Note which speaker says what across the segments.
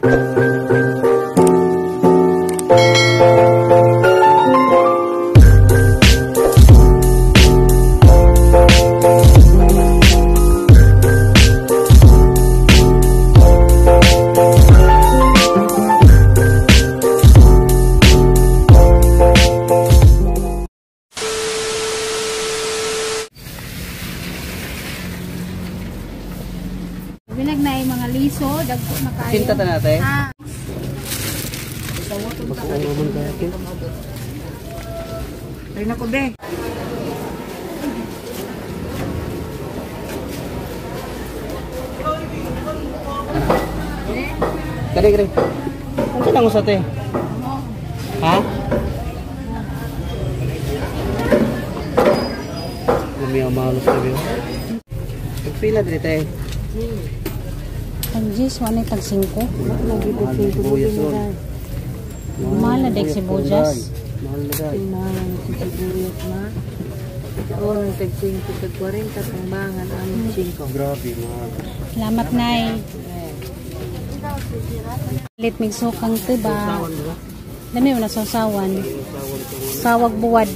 Speaker 1: Bilag na yung mga liso, dagko na kayo.
Speaker 2: Sinta ta natin.
Speaker 1: Ah.
Speaker 3: Ay nako be.
Speaker 2: Kare kare. Unsa nang usa te? Ha? Lumiya malos na biyo. Pila diri te.
Speaker 1: Tag 10, wala tag 5.
Speaker 2: Sibuyas ron.
Speaker 1: Mahal na dek sibuyas.
Speaker 2: Mahal na dai.
Speaker 3: Mahal na sibuyas ma. Oo, tag 5, tag 40 pangbangan ang 5.
Speaker 2: Grabe mahal.
Speaker 1: Salamat, Nay. Lit migsukang tiba. Dami mo na sausawan. Sawag buwad.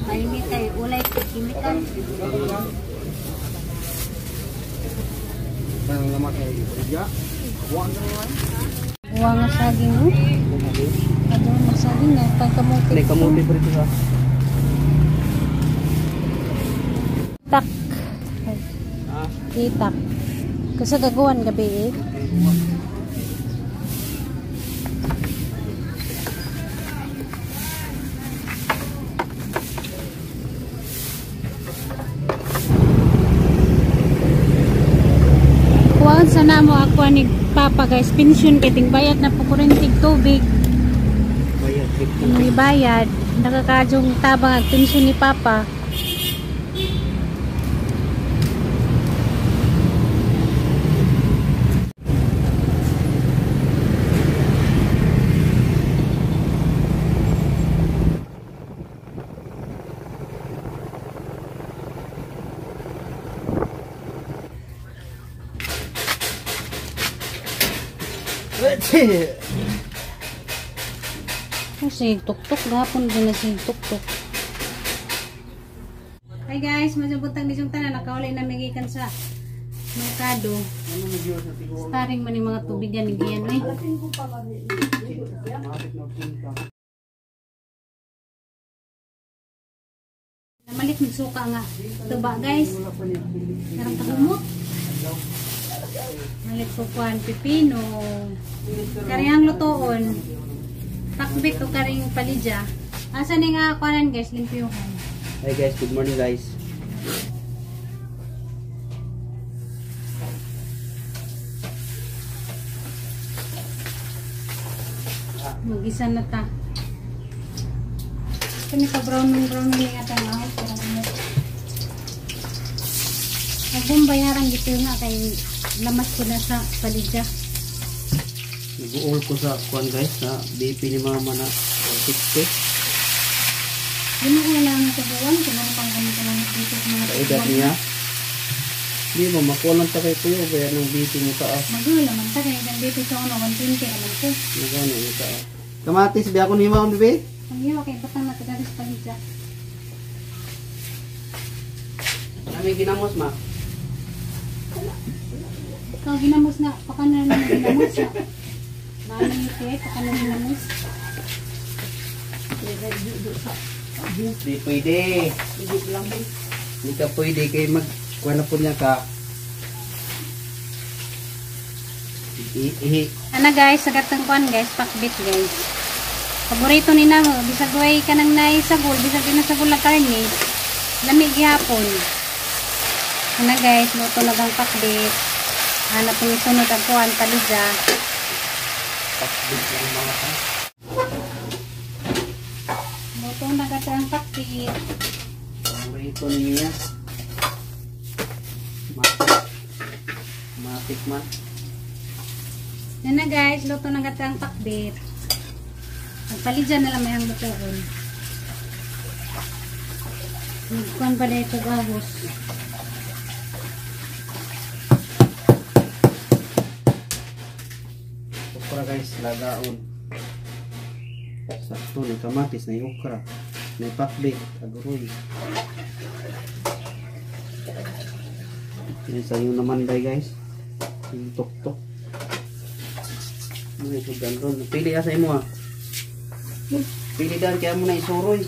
Speaker 3: Ay, tayo ulay kimikan.
Speaker 1: Uwa nga saging oh. Ano nga saging na pagkamuti.
Speaker 2: May kamuti pa rito sa.
Speaker 1: Tak. Itak. Kasi gagawan gabi eh. Kuhaan sana mo ako ni Papa guys, pension kay ting bayad na po kurintig tubig.
Speaker 2: Bayad.
Speaker 1: Ang bayad, nakakajong tabang ang pensyon ni Papa. Oh, sige, tuktok. Gahapon din na sige, tuktok. Hi guys, masyabutang di tanan. Nakaulay na magikan sa merkado. Starring man yung mga tubig yan. Iyan eh. Namalit magsuka nga. Tuba guys. Narang kahumot. Malit ko kuan pipino. Karihang lutoon. Pakbit o karing palidya. Asa ni nga kuanan guys, limpyuhan.
Speaker 2: Hi guys, good morning guys.
Speaker 1: Mag-isa na ta. Kani pa brown brown ni nga tang ahos pero mo. Nagumbayaran dito nga kay lamas ko na sa palidya.
Speaker 2: Nag-uol ko sa kuan guys na BP ni mama na 160.
Speaker 1: Di mo ko lang tubuan kung ano pang ganito lang dito sa mga
Speaker 2: Sa edad niya. Di ba makuha lang ta kay kuya kaya ng BP mo taas.
Speaker 1: Magulo man ta kay ang BP sa una 120 naman ko.
Speaker 2: Magkano mo taas. Kamatis bi ako ni mama bebe.
Speaker 1: Ang iyo kay batang natagalis palidya.
Speaker 2: Kami ginamos ma.
Speaker 1: Ikaw ginamos na pakanan na ginamos na. Mami ite pakanan ginamos.
Speaker 2: Di pwede. Hindi ka pwede kay mag kuha na po niya ka. Ihi.
Speaker 1: Ana guys, sagatang kuan guys, pakbit guys. Paborito ni namo, bisag way ka nang naisagol, bisag di nasagol ang karne, lami gihapon. Ana guys, luto na gang pakbit. Ana pong isunod ang kuan palidya.
Speaker 2: Pakbit lang mga ka.
Speaker 1: Luto na gata ang pakbit.
Speaker 2: Paborito niya. Matik. Matik man.
Speaker 1: Yan na guys, luto na gata ang pakbit. Ang palidya na lang may ang lutoon. Nagkuhan pa dahil ito gahos.
Speaker 2: Okra guys, lagaon. Sakto na kamatis, na okra, na pakbet, aguroy. Yan sa iyo naman day guys. Yung tok-tok. Ano ito gandon? Pili ka sa imo ah. Pili dahil kaya mo na isuroy.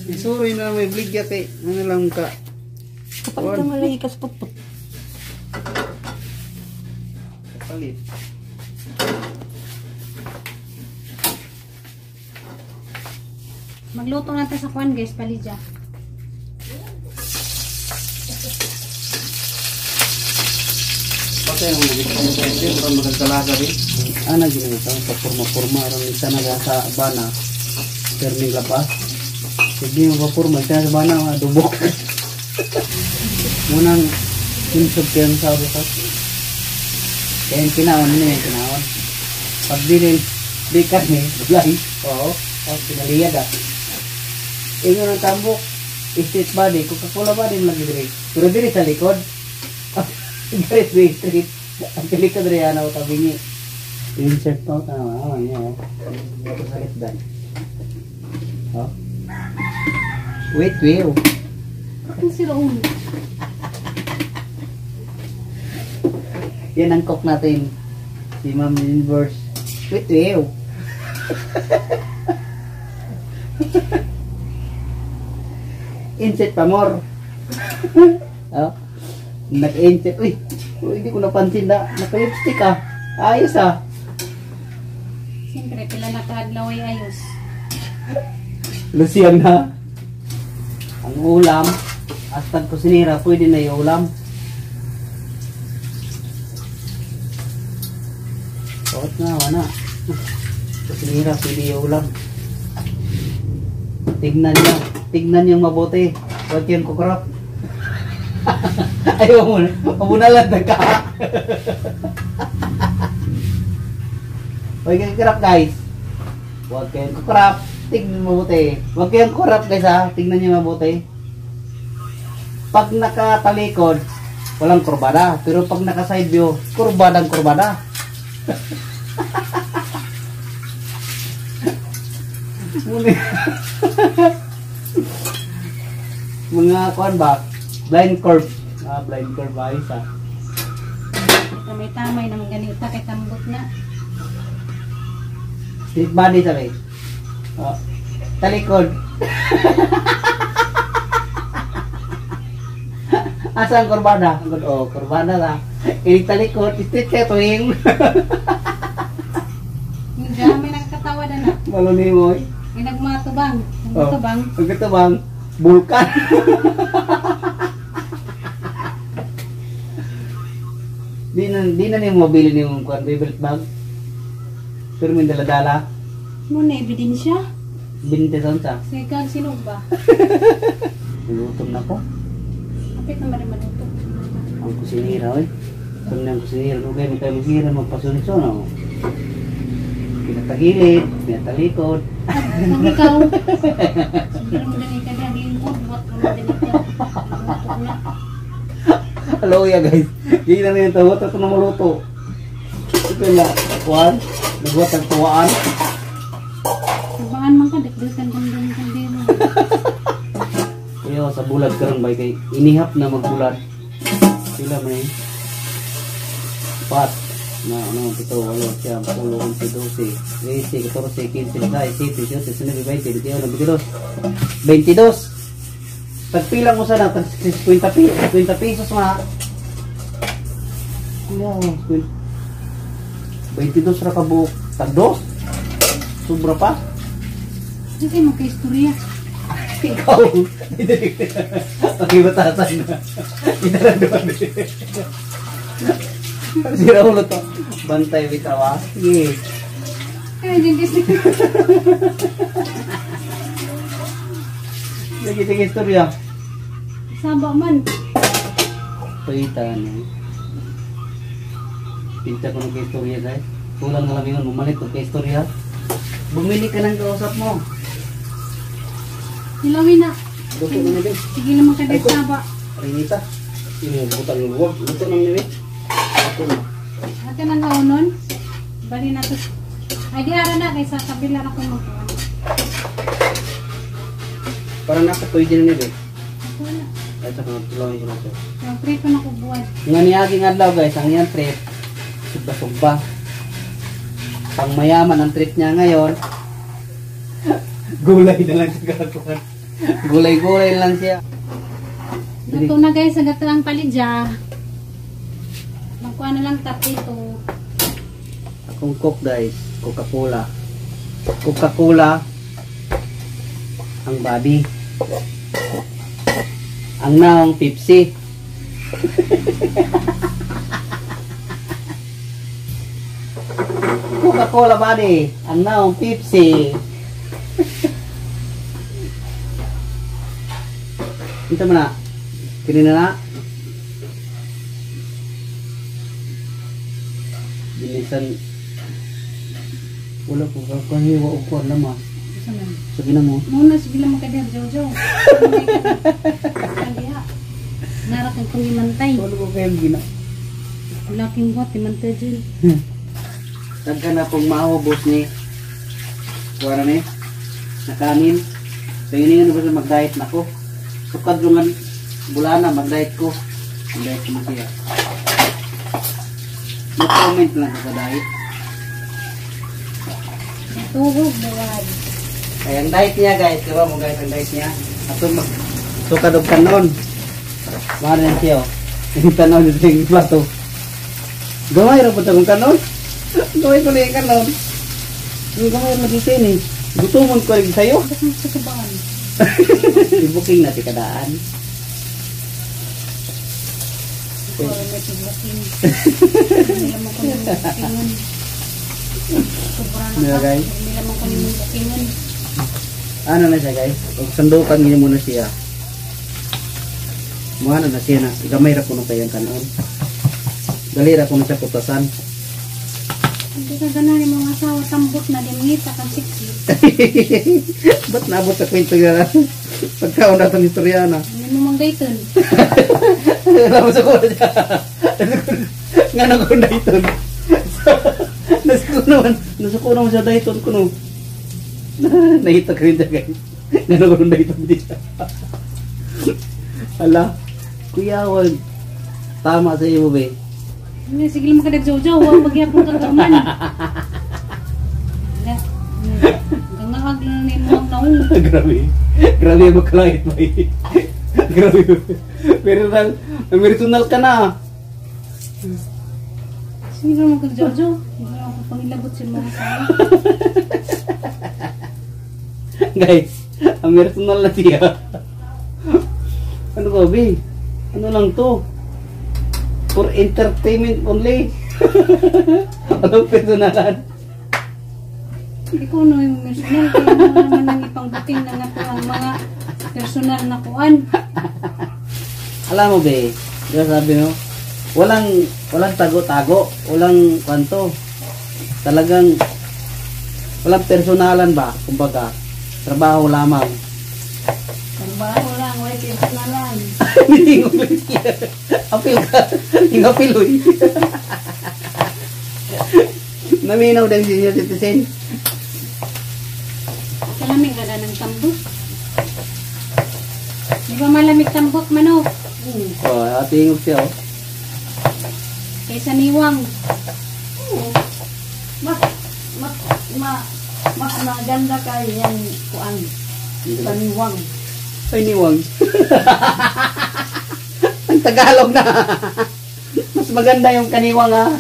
Speaker 2: Isuroy na may bligya kay ano lang ka.
Speaker 3: Kapag ka malagi ka sa putput.
Speaker 2: Kapalit.
Speaker 1: Magluto natin sa kuan guys, palidya.
Speaker 2: Patay ang mga gusto mo sa para magkalaga rin. Ana gina sa pagpurma-purma aron isa na sa bana. Perming labas. Sige mo purma isa sa bana mga dubok. Munang kinsog kayo sa bukas. Kaya yung kinaon nila yung kinaon. Pag bilin, di kami, bulay. Oo, oh, pinaliyad ah. Ingon ang tambok, street body, Coca-Cola body lagi diri. Pero diri sa likod. Diri sa street. Ang likod diri ana tabingi. Insert pa tama, ah, niya. Ito sa likod. Oh. Wait, wait.
Speaker 1: Ang si Raul.
Speaker 2: Yan ang cook natin. Si Ma'am Universe. Wait, wait. Insert pa more. Oh. Nag-insert. Uy, uy, hindi ko napansin na. Naka-lipstick ah. Ayos ah.
Speaker 1: Siyempre, pila na kaadlaw ay ayos.
Speaker 2: Lucian na. Ang ulam, hasta kusinira, pwede na yung ulam. Suot na, wala. Kusinira, pwede yung ulam. Tignan niyo. Tignan niyo mabuti. Huwag kayong kukurap. Ayaw mo na. Mabunalan na ka. Huwag kayong kukurap, guys. Huwag kayong kukurap. Tignan mabuti. Huwag kayong kukurap, guys, ha. Tignan niyo mabuti. Pag nakatalikod, walang kurbada. Pero pag naka-side view, kurbadang kurbada. Mga kuan ba? Blind curve. Ah, blind curve ayos ah.
Speaker 1: Tamay-tamay naman ganita kay tambot na.
Speaker 2: Street body sabi. Oh. Talikod. Asa ang kurbada? Oh, kurbada la. Inig talikod, street kay tuwing.
Speaker 1: Hindi may nagkatawa na na.
Speaker 2: Malo ni mo.
Speaker 1: May nagmatubang. Nagmatubang.
Speaker 2: Oh, nagmatubang. Bulkan. Di na niyo mabili ni mong kuan favorite bag. Pero may dala-dala.
Speaker 1: Muna ebidensya.
Speaker 2: Binte sa.
Speaker 1: Sige, sino ba?
Speaker 2: Nagutom na ko.
Speaker 1: Kapit naman rin maluto.
Speaker 2: Ang kusinira, oy. Gutom na ang kusinira. Lugay mo tayo maghira, magpasunod-sunod. No? Pinatagilid, pinatalikod.
Speaker 1: Ang ikaw. Siguro mo dali ka dahil yung buhat mo dali ka. Luto na.
Speaker 2: Hello ya guys. Hindi na yung tawa, ito na maluto. Ito na, kuwan. Nagbuhat ang tuwaan.
Speaker 1: Tuwaan man ka, dagdagan kang dami kang dito.
Speaker 2: Kuya, sa bulad karon bay kay inihap na magbulad. Sila man eh. Pat. Na, ano, 7, 8, 9, 10, 11, 12, 13, 14, 15, 16, 17, 18, 19, 20, 22. 22. Tagpilang mo sana, tag 50 pesos ma. Kuya, 22 ra ka buok. Tag dos? Sobra pa?
Speaker 1: Kasi mo kay istorya.
Speaker 2: Ikaw. Okay, batasan na. Inaraduan. Sira ulo to. Bantay bitaw ah. Sige.
Speaker 1: Ay, din kasi.
Speaker 2: Lagi sige istorya.
Speaker 1: Saba man.
Speaker 2: Pahita ano. Pinta ko ng istorya guys. Kulang na lang yun. Bumalik ko kay istorya. Bumili ka ng kausap mo.
Speaker 1: Hilawin na.
Speaker 2: Luto na ni, be.
Speaker 1: Sige naman ka
Speaker 2: Ay, ko.
Speaker 1: saba.
Speaker 2: Rinita. Imo butang luwag. Luto na ni, be. Luto na.
Speaker 1: Ate nang kaunon. Bali na to. Ay di ara na kaysa kabila na ko magkuhan.
Speaker 2: Para na ako pwede na ni, be.
Speaker 1: Ako na.
Speaker 2: Ay, sa mga tulawin ko na to.
Speaker 1: Yung prito na ko buwan.
Speaker 2: Nga niagi nga adlaw guys, ang iyang trip, sugba-sugba. Pang mayaman ang trip niya ngayon. Gulay na lang siya gagawan. Gulay-gulay lang siya.
Speaker 1: Luto na guys, ang ang palidya. Magkuha na lang tapito.
Speaker 2: Akong coke guys, Coca-Cola. Coca-Cola ang body. Ang naong Pepsi. Coca-Cola body, ang naong Pepsi. Ito mo na. Kini na na. Bilisan. Wala ko kakahiwa o kuwan naman.
Speaker 1: Isa man.
Speaker 2: Sabi na mo.
Speaker 1: Muna, sige lang magkadiyar, Jojo. Kadiha. Naraking kong imantay.
Speaker 2: Wala ko kayong gina.
Speaker 1: Wala king buhat, imantay dyan.
Speaker 2: Daghan na pong maubos ni. Kuha na ni. Nakanin. So yun yun ba mag-diet na ko. Sukad yung bulana, mag-diet ko. Mag-diet ko na siya. No comment lang ko sa diet.
Speaker 1: Tuhog, buwad.
Speaker 2: Kaya ang diet niya guys, di ba mo guys ang diet niya? Ato mag sukad og kanon. Mahal na siya oh. Yung tanaw niya sa iyong plato. Gamay ra po akong kanon. Gamay ko lang yung kanon. Yung gamay ra dito eh. Gutomon ko rin sa'yo.
Speaker 1: Basta sa subaan.
Speaker 2: I-booking natin kadaan.
Speaker 1: Ito, may tiglaking. Hindi mo ko yung bukingon. Sobra na
Speaker 2: Diba,
Speaker 1: ka.
Speaker 2: guys?
Speaker 1: Hindi mo ko yung bukingon.
Speaker 2: Ano na siya guys? Og sandukan niyo muna siya. Muha na siya na. Gamay ra kuno kayang kanon. Dali ra kuno siya putasan.
Speaker 1: Hindi ka ganan yung mga asawa tambot na dimngita kang siksi.
Speaker 2: Ba't naabot sa kwento niya? Pagkaon na itong istorya na.
Speaker 1: Hindi mo manggayton.
Speaker 2: Alam mo sa kuha siya. Nga na ko dayton. Nasuko naman. Nasuko naman siya dayton ko no. Nahita ko rin siya guys. Nga na ko dayton di siya. Ala. Kuya, wag. Tama sa iyo, be.
Speaker 1: Hindi, sige lang makadagjaw-jaw. Huwag maghihapon ka kaman. Gangahag na ni mo ang naong.
Speaker 2: Grabe. Grabe yung magkalangit mo eh. Grabe. Personal, personal ka na.
Speaker 1: Sige lang magkagjaw-jaw. Hindi lang ako pangilabot sa mga asawa.
Speaker 2: Guys, ang personal na siya. Ano ba, B? Ano lang to? For entertainment only. Walang personalan.
Speaker 1: Ikaw no yung personal. Kaya mo naman ang ipangbuting na nga po ang mga personal na kuan.
Speaker 2: Alam mo, be, di ba sabi mo, walang tago-tago, walang kwanto. Talagang, walang personalan ba, kumbaga, trabaho lamang.
Speaker 3: Trabaho lang, way personalan.
Speaker 2: Apil ka. Yung apil, uy. Naminaw din senior citizen.
Speaker 1: Kalamig ka na ng tambok. Di ba malamig tambok, manok?
Speaker 2: Oh, ate yung siya, oh.
Speaker 1: Kaysa niwang.
Speaker 3: Oo. Mas, mas, ma, mas maganda kay yan kuan, paniwang.
Speaker 2: Ay, niwang. Ang Tagalog na. Mas maganda yung kaniwang, ah.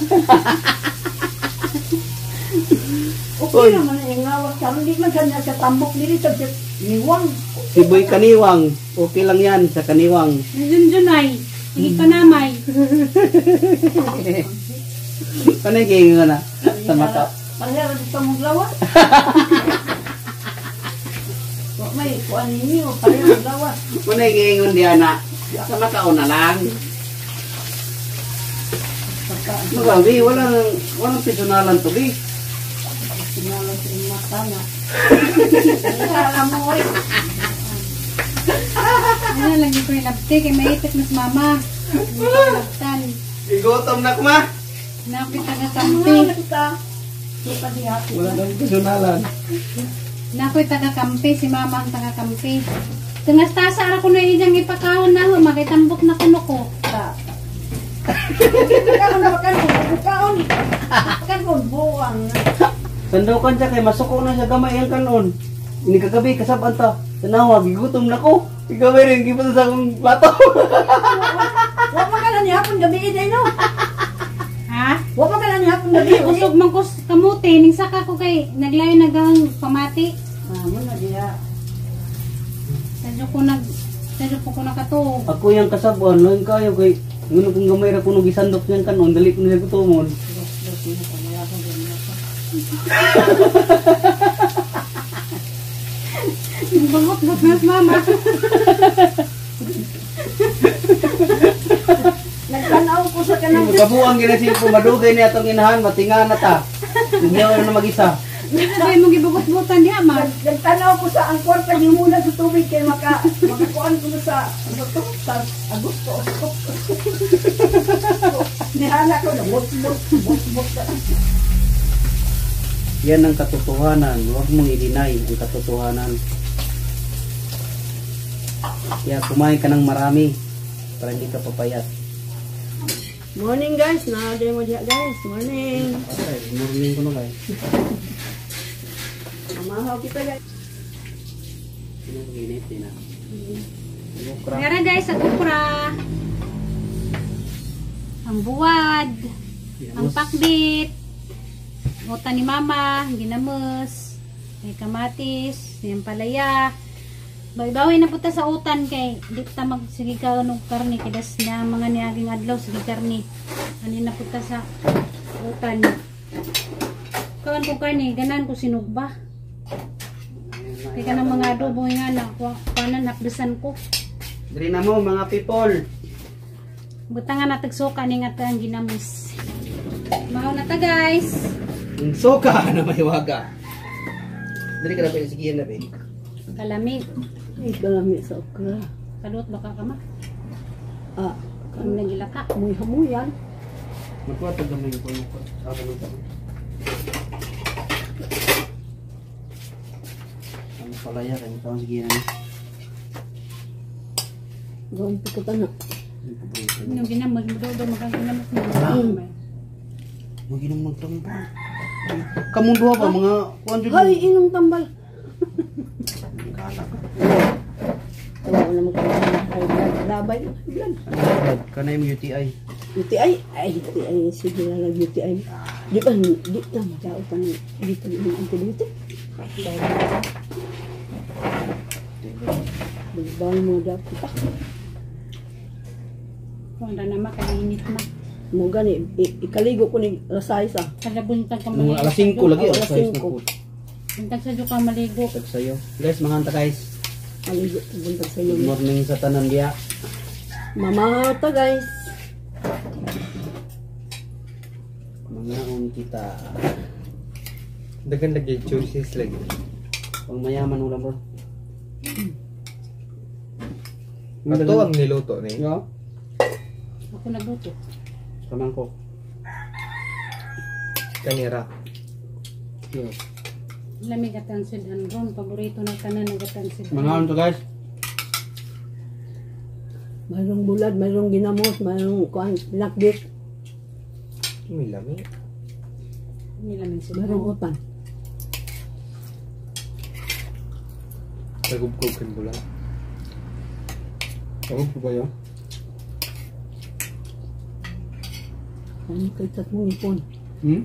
Speaker 3: Okay naman yung ngawak sa hindi man kanya sa tambok dili sa niwang.
Speaker 2: Si Boy Kaniwang. Okay lang yan sa kaniwang.
Speaker 1: Junjunay. Sige ka namay.
Speaker 2: Ano yung kinga na? Sa mata.
Speaker 3: Pareha ra dito mong lawa. Wa may kuan ninyo, pareha mong lawa.
Speaker 2: Ano yung kinga diyan na? Sa Macau na lang.
Speaker 3: Pagka
Speaker 2: Ano ba, Bi? Walang personalan to, Bi.
Speaker 3: sinalang sa imong mata na. Alam mo oy.
Speaker 1: Na lagi ko ilabti kay maipit mas mama. Hindi ko ilabtan.
Speaker 2: Igutom na kuma.
Speaker 1: Nakoy taga-kampi.
Speaker 2: Wala nang personalan.
Speaker 1: Nakoy taga-kampi, si mama ang taga-kampi. Tungas tasa ra ko na iyang ipakaon na ho, makitambok na kuno ko.
Speaker 3: Kaon makan ko, kaon. Makan ko buwang.
Speaker 2: Sandukan siya kay masuko na siya gamay ang kanon. Ini kagabi kasaban ta. Tanawa gigutom na ko. Ikaw rin gipunta sa akong plato.
Speaker 3: Wa man ka na ni hapon gabi day no.
Speaker 1: Ha?
Speaker 3: Wa man ka na ni hapon gabi.
Speaker 1: Usog man ko kamote ning saka ko kay naglayo na gang pamati.
Speaker 3: Ah, mo na diha.
Speaker 1: Sadyo ko nakatuog.
Speaker 2: Ako yung kasabuan, loin kayo kay nguno kung gamay ra kuno gisandok niyang kanon, dali ko niya gutomon.
Speaker 1: Bangot-bot na mama.
Speaker 3: Nagtanaw ko sa kanang
Speaker 2: Kabuang ginasipo madugay niya atong inahan, matinga na ta. Hindi ako na mag-isa.
Speaker 1: Ay mong gibugot-butan diha ma.
Speaker 3: Nagtanaw ko sa ang kwarta muna sa tubig kay maka makakuan ko sa ano to sa Agosto. Nihala ko na bot bot bot bot.
Speaker 2: Yan ang katotohanan. Huwag mong i-deny ang katotohanan. Kaya kumain ka ng marami para hindi ka papayat.
Speaker 3: Morning guys, na mo diha guys. Morning.
Speaker 2: Okay, morning ko na kayo.
Speaker 3: Mamahaw kita guys.
Speaker 2: Sino ang ginit din ah? Okra.
Speaker 1: Meron guys, ang okra. Ang buwad. Ang pakbit. Uta ni mama, ginamos. May kamatis, may palaya. Bawi na punta sa utan kay di ta magsige ka og karne kay das na mga niaging adlaw sige karne. Ani na punta sa utan. Kawan ko karne, ganan ko sinugba. Kay kanang mga adobo nga na kuanan napdasan ko.
Speaker 2: Diri na mo mga people.
Speaker 1: Butangan na tagsuka ni nga ang ginamos. Mao na ta guys.
Speaker 2: Ang suka na may waga. Diri ka na pwede sigihan na be.
Speaker 1: Kalami.
Speaker 3: Ay, kalami sa okra.
Speaker 1: Kaluot baka ka ma.
Speaker 3: Ah,
Speaker 1: Ang nagilaka.
Speaker 3: muy hamuyan.
Speaker 2: Magkuha tag gamay ko ko. Ako nung tao. Ang palaya kay mo tawang sigihan ni.
Speaker 3: Gawin ko na.
Speaker 2: Ang paborito.
Speaker 1: Yung ginamos mo daw magang ginamos mo.
Speaker 2: Mo ginang magtambal. Kamong duha ba mga kuan jud.
Speaker 3: Hay, inom tambal.
Speaker 2: Kala ka.
Speaker 3: Wala naman ko high blood. Labay, high blood.
Speaker 2: Kanay mo UTI.
Speaker 3: UTI, ay UTI, sige na nag UTI. Di ba, di na matao pa ng dito ng antibiotic. Bawal mo dapat kita.
Speaker 1: Kung na ma kainit ma.
Speaker 3: Mo gani, ikaligo ko ni alas 6 ah.
Speaker 1: Kada buntag ka
Speaker 2: Mga alas 5 lagi
Speaker 3: Alas
Speaker 2: alas 6 na
Speaker 3: 5.
Speaker 2: po.
Speaker 1: Buntag sa ka maligo.
Speaker 2: Tag sayo. Guys, manganta guys.
Speaker 3: Maligo ko buntag sa iyo.
Speaker 2: Good morning sa tanan diya.
Speaker 3: Mamata guys.
Speaker 2: Mangaon kita.
Speaker 4: Dagan lagi choices lagi.
Speaker 2: Pang mayaman ulam bro.
Speaker 4: Ato ang niluto ni.
Speaker 2: Yo.
Speaker 1: Ako nagluto.
Speaker 2: Kamangko.
Speaker 4: Kanira.
Speaker 2: Yo.
Speaker 1: Lamig at ang sidan ron. Paborito na tanan ng atansid.
Speaker 2: Mangaon to guys.
Speaker 3: Mayroong bulad, mayroong ginamos, mayroong kuan, pinakbit,
Speaker 4: May lami.
Speaker 1: Nilamig sila.
Speaker 3: mayroong utan.
Speaker 4: Nagubkob kan bula.
Speaker 2: Ako ba yo?
Speaker 3: Ano kay tat mong ipon?
Speaker 2: Hmm?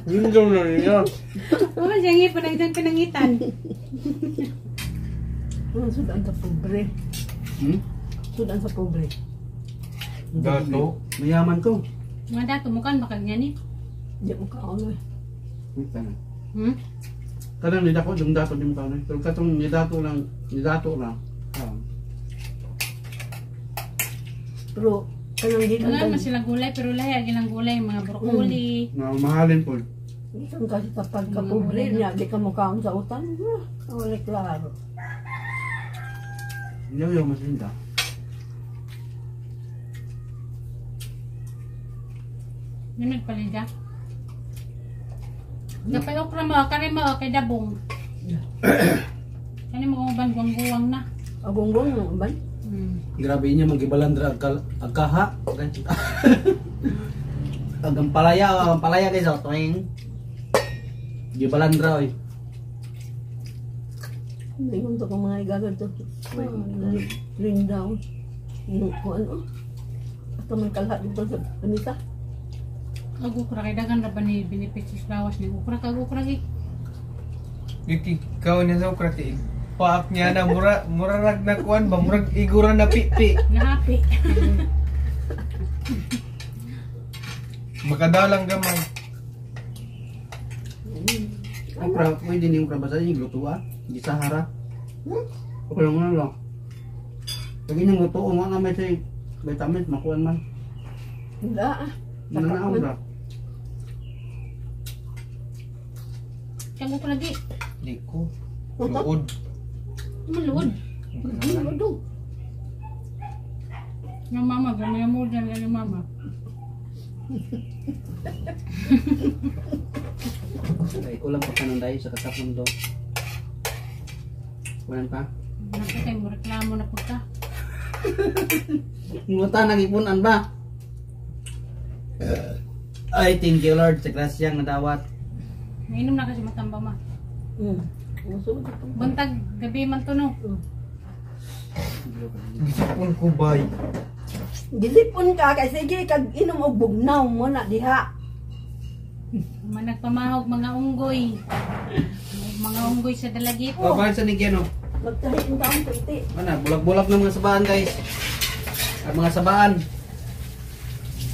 Speaker 4: Gindom na niya.
Speaker 1: Oo, siya nga po nang pinangitan.
Speaker 3: Ano sudan sa pobre?
Speaker 2: Hmm?
Speaker 3: Sudan sa pobre.
Speaker 4: Dato.
Speaker 2: Mayaman to.
Speaker 1: Mga dato, mukhang baka ganyan eh.
Speaker 3: Di mo kaon eh.
Speaker 1: Hmm?
Speaker 5: Kanang nidako yung dato di mo kaon. Pero katong nidato lang, nidato lang.
Speaker 2: Ah.
Speaker 3: Pero Kanang gikan
Speaker 1: Wala
Speaker 3: ka.
Speaker 1: man sila gulay pero lahi ang ilang gulay mga broccoli.
Speaker 5: Na mahalin po.
Speaker 3: Gikan kasi sa pagkapobre niya, di ka mukaon sa utan. Ah, wala klaro.
Speaker 5: Hindi yung masinda.
Speaker 1: Yun nagpalida. Dapat okra mo, kare mo, kay dabong. Kani mo uban guwang-guwang na.
Speaker 3: Agunggong mo ba?
Speaker 2: Grabe niya magibalandra ag kaha. Ag ampalaya, ampalaya guys, oh, tuwing. Gibalandra oy.
Speaker 3: Ingon to kung mga igagad to. Ah, ring down. No, kung ano. Ato man kalha dito sa lamisa.
Speaker 1: Ag okra kay dagan ra ba ni benefits sa lawas ni okra kag okra gi.
Speaker 4: Ikaw niya sa okra tiig. Paak niya na mura mura rag na kuan ba murag igura na pipi.
Speaker 1: Nahapi.
Speaker 4: Makadalang gamay.
Speaker 5: Okra, pwede ni okra basta yung lutuan. Di Sahara. Okay lang na lang. Lagi niyang lutuon nga na may say vitamins, makuan man.
Speaker 3: Wala ah.
Speaker 5: Ano na okra?
Speaker 1: Kag okra gi.
Speaker 4: Di ko. Luod.
Speaker 1: Maluod.
Speaker 3: Ano do?
Speaker 1: Yung mama, gamay mo dyan yung mama.
Speaker 2: Ay, kulang pa kanon dahil sa katapon do. Kulang pa.
Speaker 1: Nakatay mo reklamo na pud ka.
Speaker 2: Nguta nagipunan ba? Ay, thank you Lord sa grasyang nadawat.
Speaker 1: Mainom na kasi matamba ma.
Speaker 3: Musulod ito.
Speaker 1: Buntag gabi man to no.
Speaker 4: Gisipon ko bay.
Speaker 3: Gisipon ka kay sige kag inom og bugnaw mo na diha.
Speaker 1: Managpamahog mga unggoy. Mga unggoy sa dalagit.
Speaker 2: Oh, bakit sa nigyan oh?
Speaker 3: Magtahi ang taon ko iti.
Speaker 2: Mana, bulag-bulag ng mga sabaan guys. Ang mga sabaan.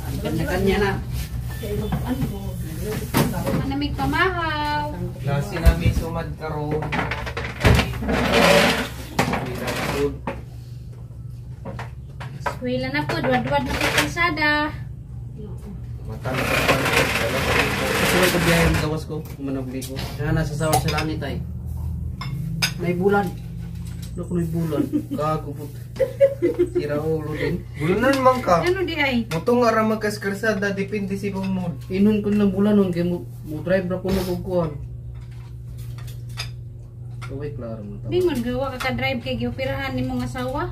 Speaker 2: Ang kanya-kanya na.
Speaker 3: Kay mag-an ko.
Speaker 1: Manamig pamahaw.
Speaker 4: Nasi nami sumad karon.
Speaker 1: Eskwela na po, duwad-duwad na po kalsada.
Speaker 4: Mata na sa
Speaker 2: Kasi ko biyahe ang gawas ko, manabli ko. Kaya nasa sawa sa langit ay. May bulan. Ano may bulan? Gago po. Sira ulo din.
Speaker 4: Bulunan man ka.
Speaker 1: Ano di ay?
Speaker 4: Mutunga ra magkaskarsada depende sa imong mood.
Speaker 2: Inon ko ng bulan nun, kaya mo drive ra ko na kog kuwan. Uy, klaro mo.
Speaker 1: Bingon gawa ka ka-drive kay gioperahan nimo nga asawa.